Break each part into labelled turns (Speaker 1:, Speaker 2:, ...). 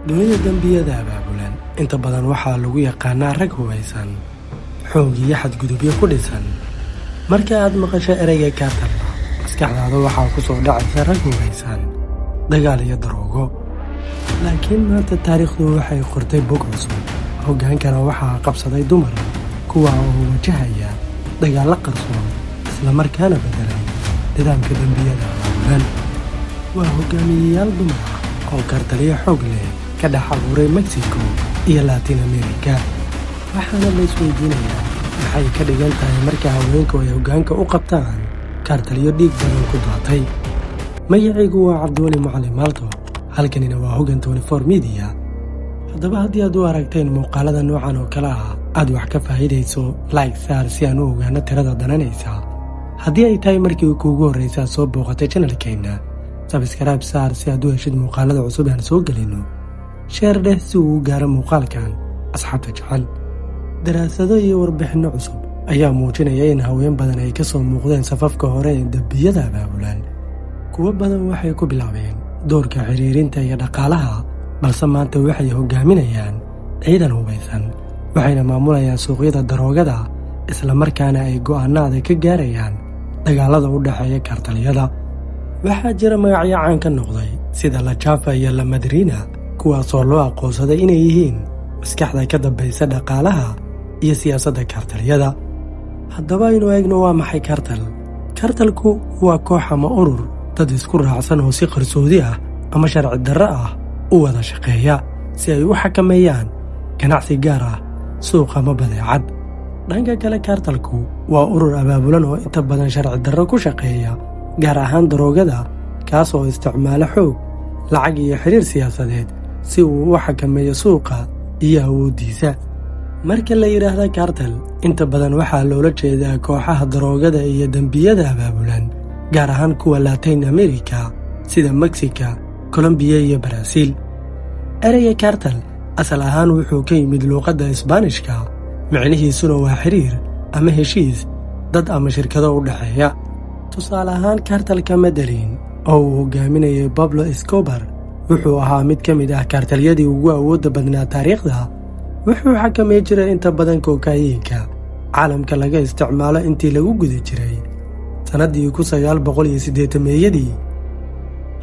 Speaker 1: Dunida dembiyada abaabulan inta badan waxaa lagu yaqaanaa rag hubaysan, xoog iyo xadgudubyo ku dhisan. Marka aad maqasho ereyga cartel-na, maskaxdaada waxaa ku soo dhacaysa rag hubaysan, dagaal iyo daroogo. Laakiin maanta taariikhdu waxay qortay bog cusub. Hoggaankana waxaa qabsaday dumar, kuwa oo wajahaya dagaallo qarsoon, islamarkaana beddelay nidaamka dembiyada abaabulan. Waa hogaamiyeyaal dumar ah oo kartaliyo xoog leh ka dhex abuuray Mexico iyo Latin America. Waxaana la isweydiinayaa, maxay ka dhigan tahay marka haweenku ay hoggaanka u qabtaan kaartaliyo dhiig badan ku daatay? Magacaygu waa Cabdiweli Macalin Maalto, halkanina waa Hogan Media. Haddaba, haddii aad u aragteen muuqaalada noocan oo kale ah aad wax ka faa'iidayso, like saar si aan u ogaano tirada dananaysa. Haddii ay tahay markii kuugu horraysaa soo booqatay channel-keenna, subscribe saar si aad u heshid muuqaalada cusub aan soo gelinno. Share dheh si uu u gaaro muuqaalkan asxaabta jecel. Daraasado iyo warbixinno cusub ayaa muujinaya in haween badan ay ka soo muuqdeen safafka hore ee dembiyada abaabulan. Kuwo badan waxay ku bilaabeen doorka xiriirinta iyo dhaqaalaha, balse maanta waxay hoggaaminayaan ciidan hubaysan, waxayna maamulayaan suuqyada daroogada, islamarkaana ay go'aanada ka gaarayaan dagaalada u dhexeeya kaartalyada. Waxaa jira magacyo caan ka noqday sida La Jefa iyo La Madrina, kuwaasoo loo aqoonsaday inay yihiin maskaxda ka dambaysa dhaqaalaha iyo siyaasadda kaartalyada. Haddaba aynu eegno, waa maxay cartel? Cartel-ku waa koox ama urur dad isku raacsan oo si qarsoodi ah ama sharci darro ah u wada shaqeeya si ay u xakameeyaan ganacsi gaar ah, suuq ama badeecad. Dhanka kale, cartel-ku waa urur abaabulan oo inta badan sharci darro ku shaqeeya, gaar ahaan daroogada, kaas oo isticmaalo xoog, lacag iyo xiriir siyaasadeed si uu u xakameeyo suuqa iyo awooddiisa. Marka la yidhaahda cartel, inta badan waxaa loola jeedaa kooxaha daroogada iyo dembiyada abaabulan, gaar ahaan kuwa Latin America sida Mexica, Kolombiya iyo Baraaziil. Ereyga cartel asal ahaan wuxuu ka yimid luuqadda Isbaanishka, micnihiisuna waa xiriir ama heshiis dad ama shirkado u dhexeeya. Tusaale ahaan, cartel-ka Medellin oo uu hogaaminayay Pablo Escobar wuxuu ahaa mid ka mid ah kaartalyadii ugu awoodda badnaa taariikhda. Wuxuu xakamay jiray inta badan kookaayiinka caalamka laga isticmaalo intii lagu guda jiray sannaddii 1980-meeyadii.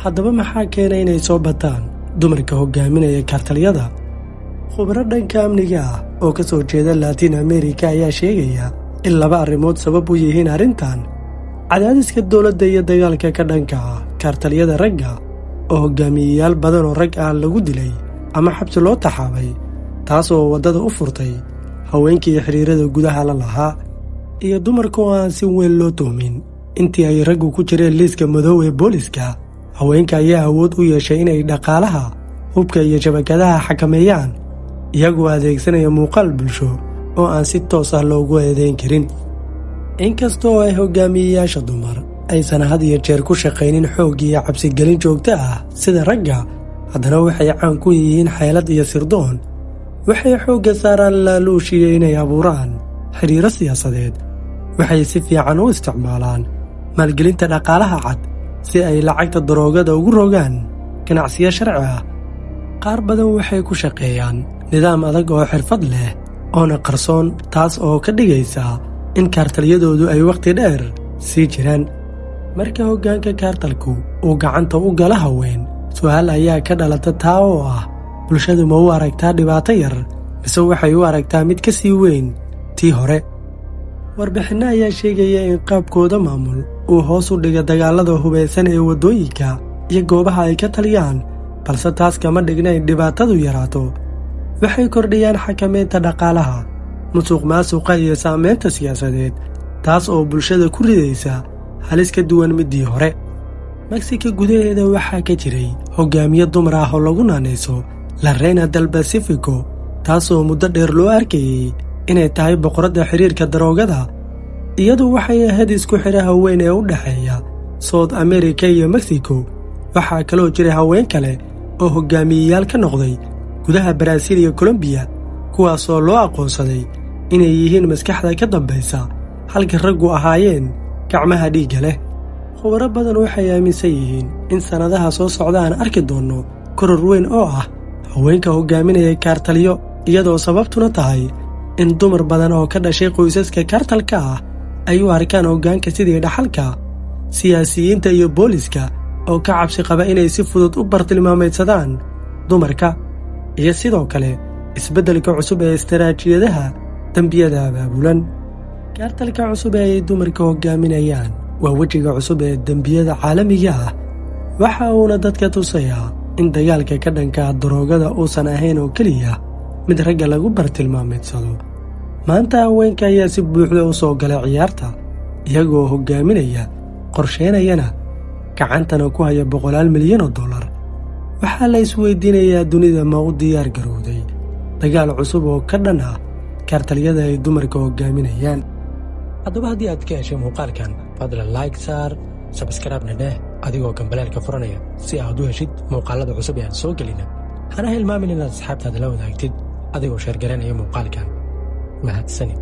Speaker 1: Haddaba, maxaa keenay inay soo bataan dumarka hogaaminaya kaartalyada? Khubro dhanka amniga ah oo ka soo jeeda Latin America ayaa sheegaya in laba arrimood sabab u yihiin arrintan: cadaadiska dowladda iyo dagaalka ka dhanka ah kaartalyada ragga, oo hogaamiyeyaal badan oo rag ah lagu dilay ama xabsi loo taxaabay, taas oo waddada u furtay haweenkii xiriirada gudaha la lahaa, iyo dumarka oo aan si weyn loo tuhmin. Intii ay raggu ku jireen liiska madow ee booliska, haweenka ayaa awood u yeeshay inay dhaqaalaha, hubka iyo shabakadaha xakameeyaan, iyagoo adeegsanaya muuqaal bulsho oo aan si toos ah loogu eedeyn karin. Inkasta oo ay hogaamiyeyaasha dumar aysan had iyo jeer ku shaqaynin xoog iyo cabsigelin joogto ah sida ragga, haddana waxay caan ku yihiin xeelad iyo sirdoon. Waxay xoogga saaraan laaluush iyo inay abuuraan xidhiiro siyaasadeed. Waxay si fiican u isticmaalaan maalgelinta dhaqaalaha cad si ay lacagta daroogada ugu rogaan ganacsiyo sharci ah. Qaar badan waxay ku shaqeeyaan nidaam adag oo xirfad leh oona qarsoon, taas oo ka dhigaysa in kaartalyadoodu ay wakhti dheer sii jiraan. Marka hoggaanka cartel-ku uu gacanta u gala haween, su'aal ayaa ka dhalata, taa oo ah: bulshadu ma u aragtaa dhibaato yar, mise waxay u aragtaa mid ka sii weyn tii hore? Warbixinno ayaa sheegaya in qaabkooda maamul uu hoos u dhiga dagaalada hubaysan ee waddooyinka iyo goobaha ay ka taliyaan, balse taas kama dhigna in dhibaatadu yaraato. Waxay kordhiyaan xakamaynta dhaqaalaha, musuq maasuqa iyo saamaynta siyaasadeed, taas oo bulshada ku ridaysa halis ka duwan middii hore. Meksika gudaheeda waxaa ka jiray hogaamiye dumar ah oo lagu naanayso La Reina del Pacifico, taasoo muddo dheer loo arkayey inay tahay boqoradda xiriirka daroogada. Iyadu waxay ahayd isku xidhaha weyn ee u dhexeeya South America iyo Mexico. Waxaa kaloo jiray haween kale oo hogaamiyeyaal ka noqday gudaha Baraaziil iyo Kolombiya, kuwaasoo loo aqoonsaday inay yihiin maskaxda ka dambaysa halka raggu ahaayeen gacmaha dhiigga leh. Khubaro badan waxay aaminsan yihiin in sannadaha soo socda aan arki doonno koror weyn oo ah Haweenka hogaaminaya kaartalyo, iyadoo sababtuna tahay in dumar badan oo ka dhashay qoysaska kaartalka ah ay u arkaan hoggaanka sidii dhaxalka. Siyaasiyiinta iyo booliska oo ka cabsi qaba inay si fudud u bartilmaameedsadaan dumarka, iyo sidoo kale isbeddelka cusub ee istaraatiijiyadaha dembiyada abaabulan. Kaartalka cusub ee ay dumarka hoggaaminayaan waa wejiga cusub ee dembiyada caalamiga ah. Waxa uuna dadka tusayaa in dagaalka ka dhanka daroogada uusan ahayn oo keliya mid ragga lagu bartilmaameedsado. Maanta haweenka ayaa si buuxda u soo galay ciyaarta, iyagoo hoggaaminaya, qorsheynayana, gacantana ku haya boqolaal milyan oo dollar. Waxaa la isweydiinayaa: dunida ma u diyaar garowday dagaal cusub oo ka dhan ah kaartalyada ay dumarka hoggaaminayaan? Haddaba, haddii aad ka heshay muuqaalkan, fadlan like saar, subscribe-na dheh adigoo gambaleelka furanaya, si aad u heshid muuqaalada cusub ee aan soo gelina. Hana hilmaamin inaad asxaabtaada la wadaagtid adigoo share garaynaya muuqaalkan. Mahadsanid.